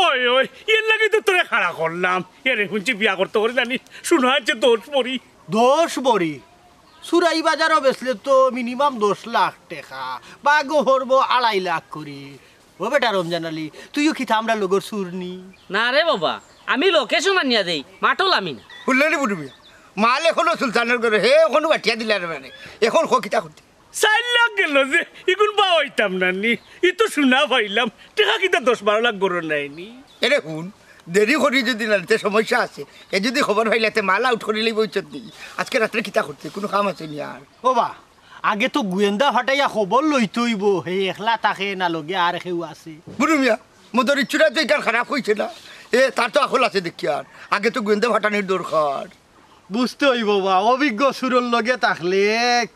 ওই, ওই, এরলাগি তো তোরে খাড়া করলাম। এ রে, হুনছি বিয়া করতে করি জানি, শুনা আছে দশ বড়ি। দশ বড়ি? চুরাই বাজারো বেচলে তো minimum দশ লাখ টেকা, বাগো হরবো আড়াই লাখ করি। ও বেটা রমজান আলী, তুইও কিতা আমরার লগর চুর নি? না রে বাবা, আমি location আনিয়া দেই, মাটল আমি না। হুনলে নি বুড়ু মিয়া, মাল এখনো সুলতানর ঘরো, হে এখনো বাটিয়া দিলা রে মানে, এখন ক কিতা করতে? চাইর লাখ গেল যে, ইগুন বা অইতাম না নি, ই তো শুনা পাইলাম, টেকা কিতা দশ বারো লাখ ঘরো নাই নি? এ রে হুন, দেরি করি যদি না, তে সমস্যা আছে। এ যদি খবর পাইলা, তে মাল out করি লইবো ইজ্জত দি। আজকে রাত্রে কিতা করতে? কুনু কাম আছে নি আর? ও বা, আগে তো গোয়েন্দা ফাটাইয়া খবর লইতে অইবো, হে একলা থাকে না লগে আর কেউ আছে। বুড়ু মিয়া, মদরিছ চুরায় তো ইখান খারাপ কইছে না। এ, তার তো আকল আছে দেখিয়ার। আগে তো গোয়েন্দা ফাটানির দরকার। বুঝতে অইবো বা, অভিজ্ঞ চুরর লগে থাকলে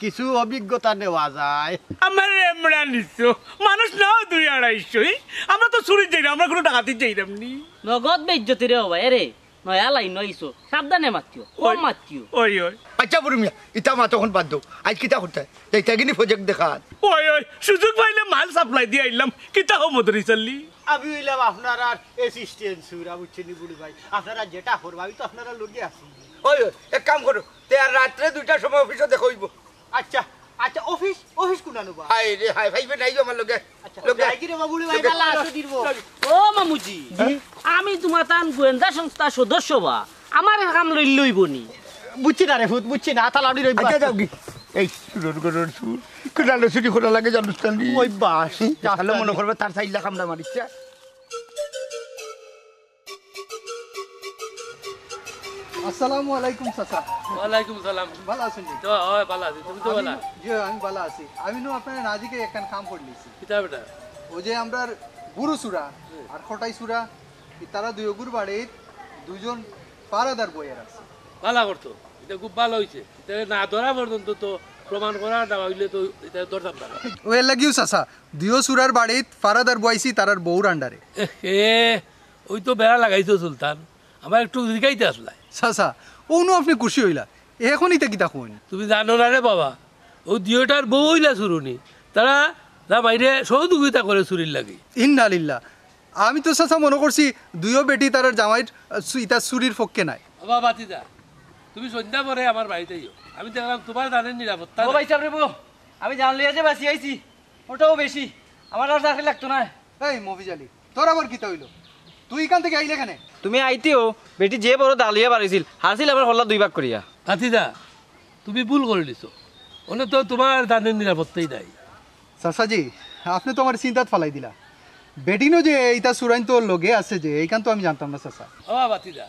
কিছু অভিজ্ঞতা নেওয়া যায়। আমারে এমরা নিছো, মানুষ নাও দুই আড়াইশো, ই? আমরা তো চুরিত যাইরাম, আমরা কুনু ডাকাতিত যাইরাম নি। নগদ বেইজ্জতি রে বাবা, এ রে, নয়া লাইনো আইছো, সাবধানে মাতিও, কম ওই, মাতিও। ওই, ওই। আইচ্ছা বুড়ু মিয়া, ইতা মাত অখন বাদ দেও, আইজ কিতা করতায়? যাইতায় গি নি project দেখাত? ওই, ওই, সুযোগ পাইলে মাল supply দি আইলাম, কিতা অয় মদরিছ আলী? আমি অইলাম আপনারার অ্যাসিস্ট্যান্ট সুরা, বুঝছইন নি বুড়ু ভাই? আপনারা যেটা করবা, আমি তো আপনারার লগে আছি। ওই, ওই, এক কাম করো, তে আর রাত্রে দুইটার সময় অফিসো দেখা অইবো। আচ্ছা, আচ্ছা, অফিস, অফিস কুনানো বা? হায় রে হায়, ভাইবে নাই আমার লগে। আচ্ছা, লগে। যাই কি রে বা বুড়ু ভাই, লগে। ভালা আছো দিন বা? ও মামুজি, জি। আমি তুমার তান গোয়েন্দা সংস্থার সদস্য বা, আমার কাম লইলে অইবো নি। বুঝছি না রে ফুত, বুঝছি না, আতা লাউড়ি রইবা। আচ্ছা, যাও কি? এই সুরর গরর সুর, কুনানো চুরি করা লাগে জানোস না নি? ওই বাস, হুম? তাহলে মনে করবে তার চাইল্লা কামড়া মারিচ্ছে। আসসালামু আলাইকুম চাচা। ওয়ালাইকুম সালাম। ভালা আছইন নি? তো, হয়, ভালা আছি। তুমি তো আমি ভালা? জি, আমি ভালা আছি। আমি নু আপনার নাজিকে একখান কাম করলিছি। কিতা বেটা? ওই যে আমরার বুরু সুরা হুম। আর খটাই সুরা, ই তারা দুইওগুর বাড়িত দুইজন পাহারাদার বইয়া রাখছে। ভালা করছো। ইটা খুব ভালা অইছে। ইটা না ধরা পর্যন্ত তো প্রমাণ করা না অইলে তো ইটা ধরতাম না। ওই লাগিও চাচা, দুইও সুরার বাড়িত পাহারাদার বইছি তারার বউর আন্ডারে। এ, এ, ওই তো বেড়া লাগাইছো সুলতান, আমার একটু জিগাইতে আসলাই। চাচা, অউ নু আপনে খুশি অইলা, এখন ইতা কিতা কইন? তুমি জানো না রে বাবা, অউ দুইওটার বউ অইলা চুরুনি, তারা জামাইরে সহযোগিতা করে চুরির লাগি। ইন্না লিল্লাহ, আমি তো চাচা মনো করছি দুইও বেটি তারার জামাইর, আহ, চু-, ইতা চুরির পক্ষে নায়। বাবা বাতিজা, তুমি সন্ধ্যা পরে আমার বাড়িত আইও, আমি দেখলাম তুমার জানের নিরাপত্তা ও নাই। ভাই সাহেব রে বউ, আমি জান লইয়া যে বাঁচি আইছি, ওটাও বেশি, আমার আর চাকরি লাগতো না। এই মফিজ আলী, তোর আবার কিতা অইলো? তুই ইখান থাকি আইলে কেনে? তুমি আইতেও বেটি যে বড় দালিয়া বাড়িছিল, হারছিল আমার কল্লা দুই ভাগ করিয়া। ভাতিজা, তুমি ভুল করিলিছো। অনে তো তুমার জানের নিরাপত্তাই নাই। চাচাজি, আপনে তো আমারে চিন্তাত ফালাই দিলা। বেটিনও যে ইতা চুরাইন্তর লগে আছে যে, ইখান তো আমি জানতাম না চাচা। ও ভাতিজা,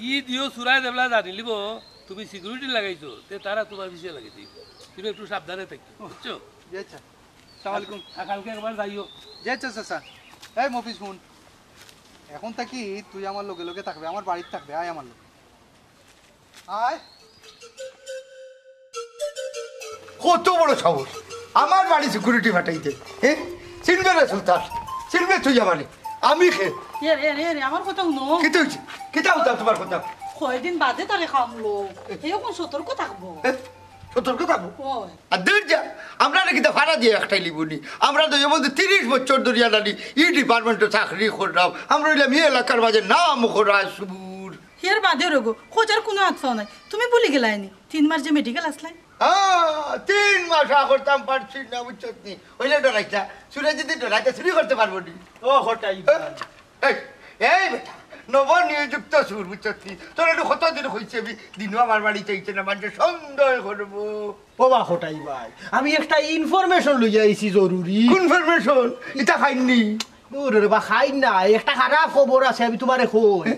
ই দুইও চুরায় যেবলা জানিলিবো তুমি সিকিউরিটি লাগাইছো, তে তারা তুমার পিছে লাগি দিবো। তুমি একটু সাবধানে থাকিও, বুঝছো? জি আচ্ছা। আসসালামু আলাইকুম। আর কালকে একবার যাইও। জি আচ্ছা চাচা। এই মফিজ হুন, এখন থাকি তুই আমার লগে লগে থাকবে, আমার বাড়িত থাকবে, আয় আমার লগে। আয়। কত বড় সাহস, আমার বাড়ি সিকিউরিটি পাঠাইতে, হ্যাঁ? চিনবে রে সুলতান, চিনবে তুই আমারে? আমি কে? এ রে, এ রে, আমার কথা হুনো। কিতা অইছে? কিতা অইছে তুমার কথা? কয়দিন বাদে তারে কামলো, হে অখন সতর্ক থাকবো। এ? সতর্ক থাকবো? ওই। আর দূর যা, আমরারে কিতা ফাড়া দিয়া একটাইলিবো নি? আমরা তো যেমন তিরিশ বছর ধরিয়া নানি ই ডিপার্টমেন্টো চাকরি কররাম, আমরা অইলাম ই এলাকার মাঝে নাম করা সুর। এর বাদে রোগো, খোঁজার কুনু আতফাও নাই। তুমি ভুলি গেলায় নি, তিন মাস যে মেডিকেল আসলাই? আহ, তিন মাস আ করতাম পারছি না, বুঝছত নি? অইলে ডরাইতা, চুরে যদি ডরাইতা, চুরি করতে পারবো নি। ও, হটাই। এই, এই বেটা, নবনিযুক্ত সুর, বুঝছত নি? তোরে নু কতদিন কইছি আমি, দিনও আমার বাড়িত আইতে না, মানষে সন্দেহ করবো। ও বা হটাই ভাই, আমি একটা ইনফরমেশন লইয়া আইছি জরুরি। কোন ইনফরমেশন? ইতা খাইননি? দূর রে বা, খাইন না, একটা খারাপ খবর আছে, আমি তুমারে কই।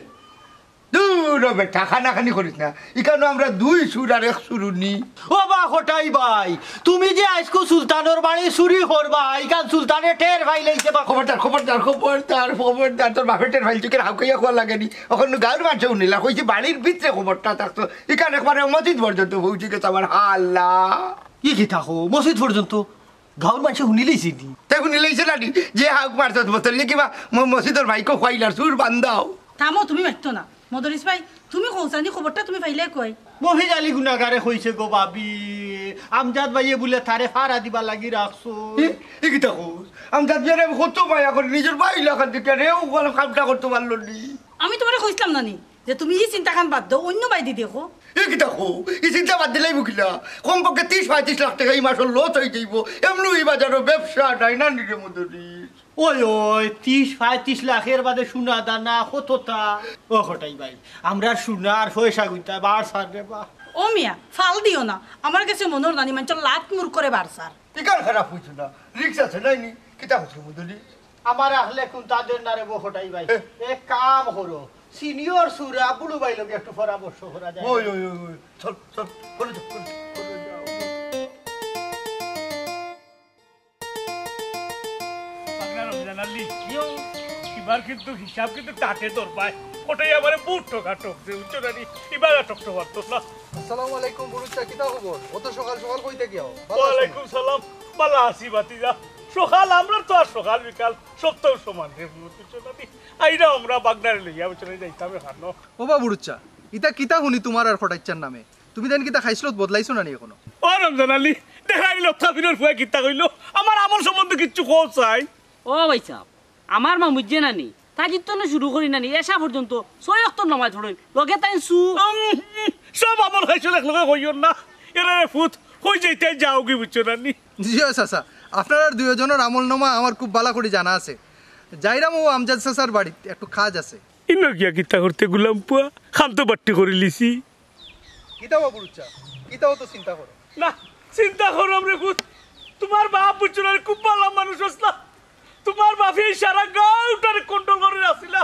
দূর ও বেটা, কানাকানি করিস না। ইখানো আমরা দুই সুর আর এক সুরুনি। ও বা হটাই ভাই, তুমি যে আইজকু সুলতানর বাড়ি চুরি করবায়, ইখান সুলতানে টের পাইলাইছে বা। খবরদার, খবরদার, খবরদার, খবরদার, তোর বাপে টের পাইলে তুই কেনে হাউকাইয়া কওয়া লাগে নি। অখন গাঁওর মানষে হুনিলা, কইছি বাড়ির ভিতরে খবরটা থাকতো। ইখান একবারে মসজিদ পর্যন্ত পৌঁছি গেছে আমার হাল্লা। ই কিতা কও, মসজিদ পর্যন্ত? গাঁওর মানষে হুনিলাইছে নি? তে হুনিলাইছে না নি? যে হাউক মারছত বোতল নিয়া কিবা ম-, মসজিদর মাইকো খুয়াইলার সুর বান্দাও। থামো, তুমি মাতিও না। মদরিছ ভাই, তুমি কওছাইন নি খবরটা তুমি পাইলায় কই? মফিজ আলী গুনাগারে কইছে গো ভাবি, আমজাদ ভাইয়ে বুলে তারে ফাড়া দিবার লাগি রাখছো। এ, এ কিতা কস? আমজাদ ভাইরে আমি কত মায়া করি, নিজর ভাই লাখান দেখিয়ার, ও কামটা করতে পারলো নি। আমি তুমারে কইছলাম না নি যে তুমি ই চিন্তাখান বাদ দেও, অইন্য বায়দি দেখো। এ কিতা কও? ই চিন্তা বাদ দিলাইমু কিলা? কমপক্ষে তিরিশ পঁয়ত্রিশ লাখ টেকা ই মাসর লস অইযাইবো। এমনেউ ই বাজারো ব্যবসা নাই না নি রে মদরিছ। ওই, ওই, তিরিশ পঁয়ত্রিশ লাখর বাদে সোনা দানা কততা? ও হটাই ভাই, আমরার সোনা আর পয়সা গুনতা বাড়ছার রে বা। ও মিয়া, ফাল দিও না, আমার গেছে মনর নানি মানষর লাত মুর করে বাড়ছার। ইখান খারাপ অইছে না, রিস্ক আছে নায় নি? কিতা কইছে মদরিছ? আমার আহলে কুন্তা দের না রে বা হটাই ভাই। এ? এক কাম করো, সিনিয়র সুরা বুড়ু ভাইর লগে একটু পরামর্শ করা যায়। ওই, ওই, ওই, ওই, চল, চল, করে যাও, করে যাও, করে যাও। পাগলা রমজান আলী, ইবার কিন্তু হিসাব কিন্তু টাটে ধরবায়। ওটাই আমারে বুট ঠোকা ঠকছে, বুঝছো না নি? ইবার আর ঠকতে পারতো না। আসসালামু আলাইকুম বুরুচ্চা, কিতা খবর? অত সকাল সকাল কই থাকি আও? ভালা আছো নি? ওয়ালাইকুম সালাম, ভালা আছি ভাতিজা। সকাল, আমরার তো আর সকাল বিকাল সপ্তাহ সমান রে, বুঝছো না নি? আইরা আমরা বাগনারে লইয়া, বুঝছো না নি, যাইতাম এখানো। ও বা বুরুচ্চা, ইতা কিতা হুনি তুমার আর ফটাইচ্চার নামে? তুমি দেন কিতা খাইছলত বদলাইছো না নি এখনো? ও রমজান আলী, দেখা দিল কাফিরের ফুয়া কিতা কইলো, আমার আমল সম্বন্ধে কিচ্ছু কও চাই। ও ভাই সাহেব, আমার মামুজি নানি, তাইর তো না শুরু করি নানি, এশা পর্যন্ত ছয় ওয়াক্ত নামাজ পড়ইন, লগে তাইন সু। উম, সব আমল খাইছো একলগে কইও না। এরে রে ফুত, কই যাইতায় যাওগি বুঝছো নানি? জি অয় চাচা, আপনারার দুইওজনর আমল নামা আমার খুব ভালা করি জানা আছে। যাইরাম অউ আমজাদ চাচার বাড়িত, একটু কাজ আছে। ইনো গিয়া কিতা করতে গুলাম পুয়া? কাম তো বাট্টি করিলিছি। কিতা বা বুরুচ্চা, কিতা অতো চিন্তা করো? না, চিন্তা কররাম রে ফুত। তুমার বাপ বুঝছো না, খুব ভালা মানুষ আছলা। তুমার বাপে ই সারা গাঁওটারে control করি রাখছিলা।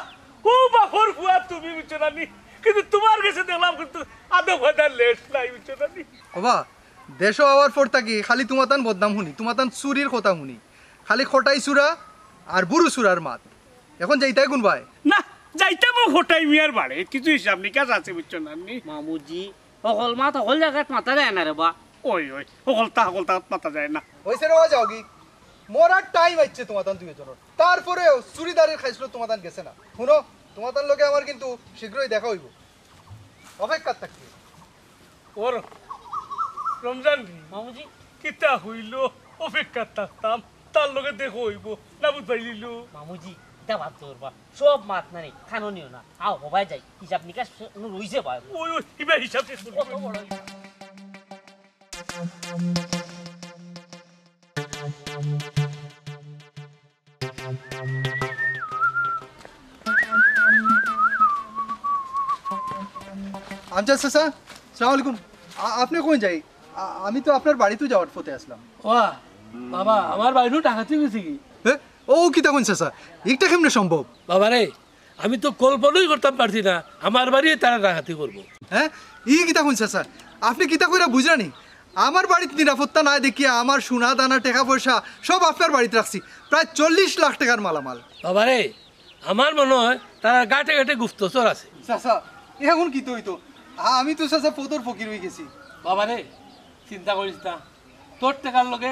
অউ বাপর ফুয়া তুমি বুঝছো নানি? কিন্তু তুমার গেছে দেখলাম কিন্তু আদব কায়দার লেশ নাই বুঝছো নানি? ওবা, দেশো আওয়ার পর থাকি খালি তুমাতান বদনাম হুনি, তুমাতান চুরির কথা হুনি। খালি কটাই চুরা আর বুরু চুরার মাত। এখন যাইতায় কুনবায়? না, যাইতাম অউ কটাই মিয়ার বাড়িত, কিছু হিসাব নিকাশ আছে বুঝছো নানি? মামুজি, হকল মাত হকল জাগাত মাতা যায় না রে বা। ওই, ওই, হকলতা, হকলতা মাতা যায় না। অইছে রে বা যাওগি, মরার time আইছে তুমাতান দুইওজনর। তারপরেও চুরিদারির খাইছলত তুমাতান গেছে না। হুনো, তুমাতান লগে আমার কিন্তু শীঘ্রই দেখা অইবো। অপেক্ষাত থাকি। ওর রমজান রে। মামুজি। কিতা অইলো? অপেক্ষাত থাকতাম, তার লগে দেখা অইবো। না বুঝ পাইলিলো? মামুজি, ইতা বাদ দেও রে বা। সব মাত নানি, কানো নিও না। আও, হবায় যাই। হিসাব নিকাশ রইছে বা। ওই, ওই, ইবা হিসাব শেষ করি। কত বড় হিসাব। আমজাদ চাচা, সালাম আলাইকুম। আ-, আপনে কই যাই? আ-, আমি তো আপনার বাড়িত যাওয়ার পথে আছলাম। ওয়া, বাবা, আমার বাড়িত ডাকাতি গেছে কি? এ? ও কিতা কইন চাচা? ইটা কেমনে সম্ভব? বাবা রে, আমি তো কল্পনাই করতাম পারছি না, আমার বাড়ি তারা ডাকাতি করবো। হ্যাঁ, ই কিতা কইন চাচা? আপনে কিতা কইরা বুঝরা নি? আমার বাড়িত নিরাপত্তা নাই দেখিয়া আমার সোনা দানা, টেকা পয়সা সব আপনার বাড়িত রাখছি, প্রায় চল্লিশ লাখ টেকার মালামাল। বাবারে, আমার মনে হয় তারা গাটে গাটে গুপ্তচর আছে। চাচা, এখন কিতা অইতো? আ-, আমি তো চাচা পথর ফকির অই গেছি। বাবারে, চিন্তা করিস না, তোর টেকার লগে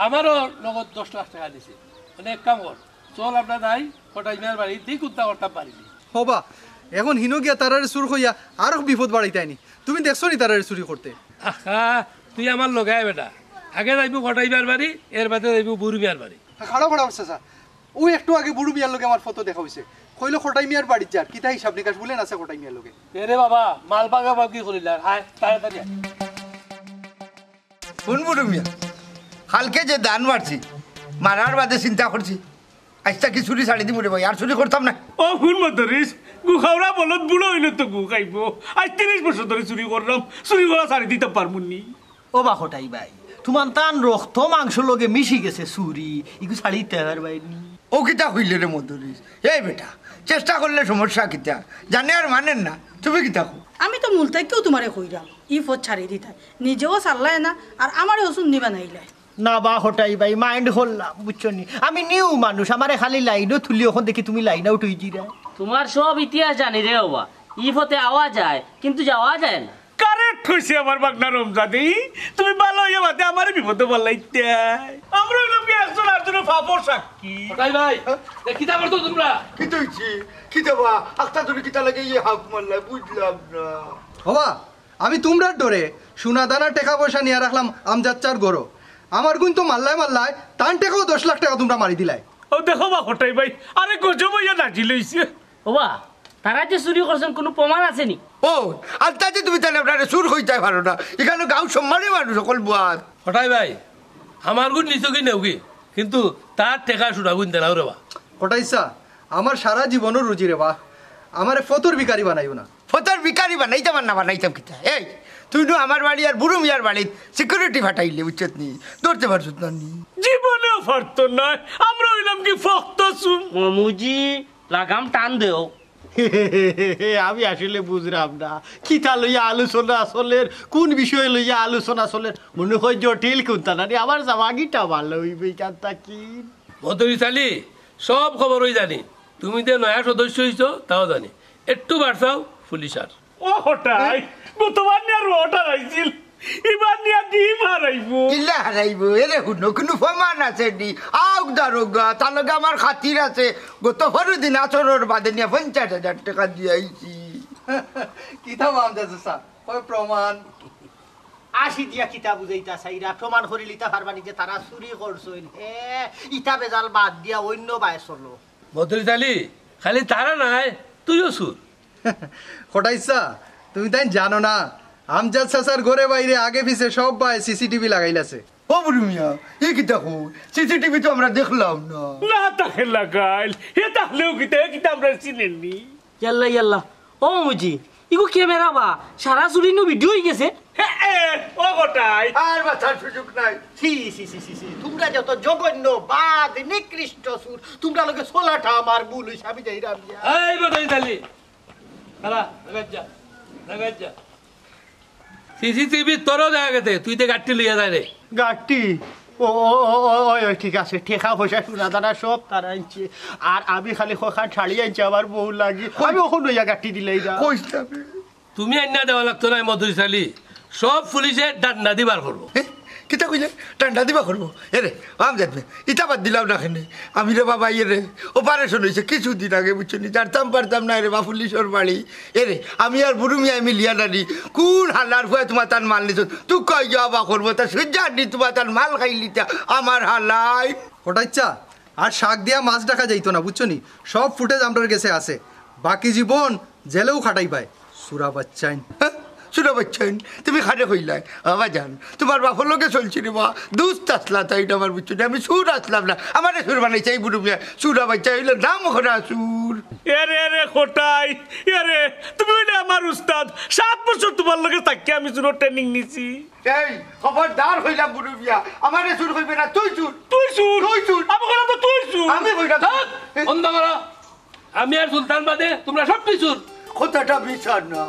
আমারও নগদ দশ লাখ টেকা দিছে। মানে এক কাম কর, চল আমরা যাই, কটাই মিয়ার বাড়ি, দেখি কুন্তা করতাম পারি নি। হবা, এখন হিনো গিয়া তারারে চুর কইয়া আরো বিপদ বাড়াইতায় নি। তুমি দেখছো নি তারারে চুরি করতে? আহা, তুই আমার লগে আয় বেটা। আগে যাইবো কটাই মিয়ার বাড়ি, এর বাদে যাইবো বুরু মিয়ার বাড়ি। খাড়াও, খাড়াও, চাচা। অউ একটু আগে বুরু মিয়ার লগে আমার ফটো দেখা অইছে। কইলো কটাই মিয়ার বাড়িত যার, কিতা হিসাব নিকাশ বুলে আছে কটাই মিয়ার লগে। এরে বাবা, মাল ভাগাভাগি করিলার, আয়, তাড়াতাড়ি আয়। হুন বুরু মিয়া, কালকে যে ধান মারছি, মারার বাদে চিন্তা করছি, আইজ থাকি চুরি ছাড়ি দিমু রে ভাই, আর চুরি করতাম না। ও হুন মদরিছ, গু খাওরা বলদ বুড়া অইলে তো গু খাইবো। আইজ তিরিশ বছর ধরি চুরি কররাম, চুরি করা ছাড়ি দিতাম পারমু নি। ও বা কটাই ভাই, তুমার তান রক্ত মাংস লগে মিশি গেছে চুরি, ইগু ছাড়ি দিতায় পারবায় নি। ও কিতা কইলে রে মদরিছ? এই বেটা, চেষ্টা করলে সমস্যা কিতা? জানে আর মানের না, তুমি কিতা কও? আমি তো মূল থাকিউ তুমারে কইরাম, ই পথ ছাড়ি দিতায়, নিজেও ছাড়লায় না, আর আমারে অসুন্নি বানাইলায়। না বা কটাই ভাই, mind করলাম, বুঝছো নি? আমি new মানুষ, আমারে খালি লাইনো তুলি, অখন দেখি তুমি লাইন আউট অই যিরায়। তুমার সব ইতিহাস জানি রে বাবা, ই পথে আওয়া যায়, কিন্তু যাওয়া যায় না। Correct কইছে আমার ভাগনা রমজান, তুমি ভালা অইয়া বাদে আমারে বিপদো ফালাইতায়। আমরা অইলাম কি একজন আরজনর পাপর সাক্ষী। কটাই ভাই, এ কিতা করছো তুমরা? কিতা অইছে? কিতা বা? আখতা ধরি কিতা লাগে ইয়ে হাফ মারলা, বুঝলাম না। হবা, আমি তুমরার ডরে সোনা দানা টেকা পয়সা নিয়া রাখলাম আমজাদ চাচার ঘরো। আমার গুইন তো মারলায় মারলায়, তান টেকাও দশ লাখ টেকা তুমরা মারি দিলায়। ও দেখো বা কটাই ভাই, আরে গজব অইয়া নাজিল অইছে। ওবা, তারা যে চুরি করছইন কুনু প্রমাণ আছে নি? ও, আন্তাজে তুমি তাইলে আমরারে চুর কইতায় পারো না। ইখানো গাঁওর সম্মানী মানুষ অকল বওয়াত। কটাই ভাই, আমার গুইন নিছো কি নেও কি? কিন্তু তার টেকা সোনা গুইন দেলাও রে বা। কটাই চাচা, আমার সারা জীবনর রুজি রে বা। আমারে ফথর ভিখারি বানাইও না। ফথর ভিখারি বানাইতাম আর না বানাইতাম কিতা? এই, তুই নু আমার বাড়ি আর বুরু মিয়ার বাড়িত security ফাটাইলে, বুঝছত নি? ধরতে পারছত না নি? জীবনেও পারতো নায়। আমরা অইলাম কি ফক্ত চুর। মামুজি, লাগাম টান দেও। আমি আসলে বুঝরাম না, কিতা লইয়া আলোচনা চলের, কুন বিষয় লইয়া আলোচনা চলের। মনে হয় জটিল কুন্তা না নি, আমার জামাগিটা ভালা অইবো ইখান থাকি। মদরিছ আলী, সব খবরই জানি। তুমি যে নয়া সদস্য অইছো, তাও জানি। একটু বাড়ছাও, পুলিশ আর। ও কটাই, গতবার নিয়া রড হারাইছিল, ইবার নিয়া ডিম হারাইবো। কিলা হারাইবো? এরে হুনো, কুনু প্রমাণ আছে নি? আউক দারোগা, তার লগে আমার খাতির আছে। গত পরশু দিন আছরর বাদে নিয়া পঞ্চাশ হাজার টেকা দিয়া আইছি। কিতা মামদা চাচা, কই প্রমাণ? আশি দিয়া কিতা বুঝাইতা চাইরা? প্রমাণ করিলিতা পারবা নি যে তারা চুরি করছইন? হে, ইতা বেজাল বাদ দিয়া অইন্য বায় চলো। মদরিছ আলী, খালি তারা নায়, তুইও চুর। কটাই চাচা, তুমি তাইন জানো না, আমজাদ চাচার ঘরে বাইরে আগে পিছে সব বায় সিসিটিভি লাগাইলাছে। ও বুরু মিয়া, ই কিতা কও? সিসিটিভি তো আমরা দেখলাম না। না তাকে লাগাইল, হে তাহলেও কিতা, হে কিতা আমরা চিনেননি। ইয়াল্লা, ইয়াল্লা। ও মুজি, ইগু ক্যামেরা বা, সারা চুরি নু ভিডিও অই গেছে। হে, এ, ও কটাই। আর বাঁচার সুযোগ নাই। ছি, ছি, ছি, ছি, ছি। তোমরা যত জঘন্য, বাদ, নিকৃষ্ট চুর, তোমরা লগে চলাটা আমার ভুল অইছে, আমি যাইরাম গিয়া। এই মদরিছ আলী, দাঁড়া, লাগাই যা, লাগাই যা। সিসিটিভি তোরও দেখা গেছে, তুই তে গাট্টি লইয়া যায় রে। গাট্টি? ও, ও, ও, ও, ওই, ওই, ঠিক আছে, টেকা পয়সা সোনা দানা সব তারা আনছে। আর আমি খালি কখান শাড়ি আনছি আমার বউ লাগি, আমি অখন লইয়া গাট্টি দিলাই না। কইস না বে। তুমি আইনা দেওয়া লাগতো না, মদরিছ আলী, সব পুলিশে ডান্ডা দি বার করবো। এ, কিতা কইলে? ডান্ডা দি বার করবো? এরে, আমজাদ বে, ইটা বাদ দিলাম না কেনে? আমি রে বাবা, ইয়ে রে, অপারেশন অইছে কিছুদিন আগে, বুঝছো নি? জানতাম পারতাম না রে বা পুলিশর বাড়ি। এরে, আমি আর বুরু মিয়া মিলিয়া নানি, কোন হালার ফুয়ায় তুমার তান মাল নিছইন? তুই কই যাওয়া বা করবো, তা সহ্য আড্ডি তুমার তান মাল খাইলিতা আমার হালাই। কটাই চাচা, আর শাক দিয়া মাছ ঢাকা যাইতো না, বুঝছো নি? সব ফুটেজ আমরার গেছে আছে, বাকি জীবন জেলেও খাটাইবায়। চুরা বাচ্চাইন। হ্যাঁ? চুরা বাচ্চাইন? তুমি কারে কইলায়? বাবা জান, তুমার বাপর লগে চলছি রে বা, দুস্ত আছলা তাইন আমার, বুঝছো নি? আমি চুর আছলাম না, আমারে চুর বানাইছে এই বুরু মিয়া। চুরা বাচ্চা অইলে নাম করা চুর। এরে, এরে, কটাই, এরে, তুমি অইলে আমার উস্তাদ। সাত বছর তুমার লগে থাকিয়া আমি চুরর ট্রেনিং নিছি। এই, খবরদার কইলাম বুরু মিয়া, আমারে চুর কইবে না, তুই চুর। তুই চুর? তুই চুর। আমি কইলাম তো তুই চুর। আমি কইলাম তো। থাক, বন্ধ করো। আমি আর সুলতান বাদে তুমরা সব চুর। কথাটা মিছা না।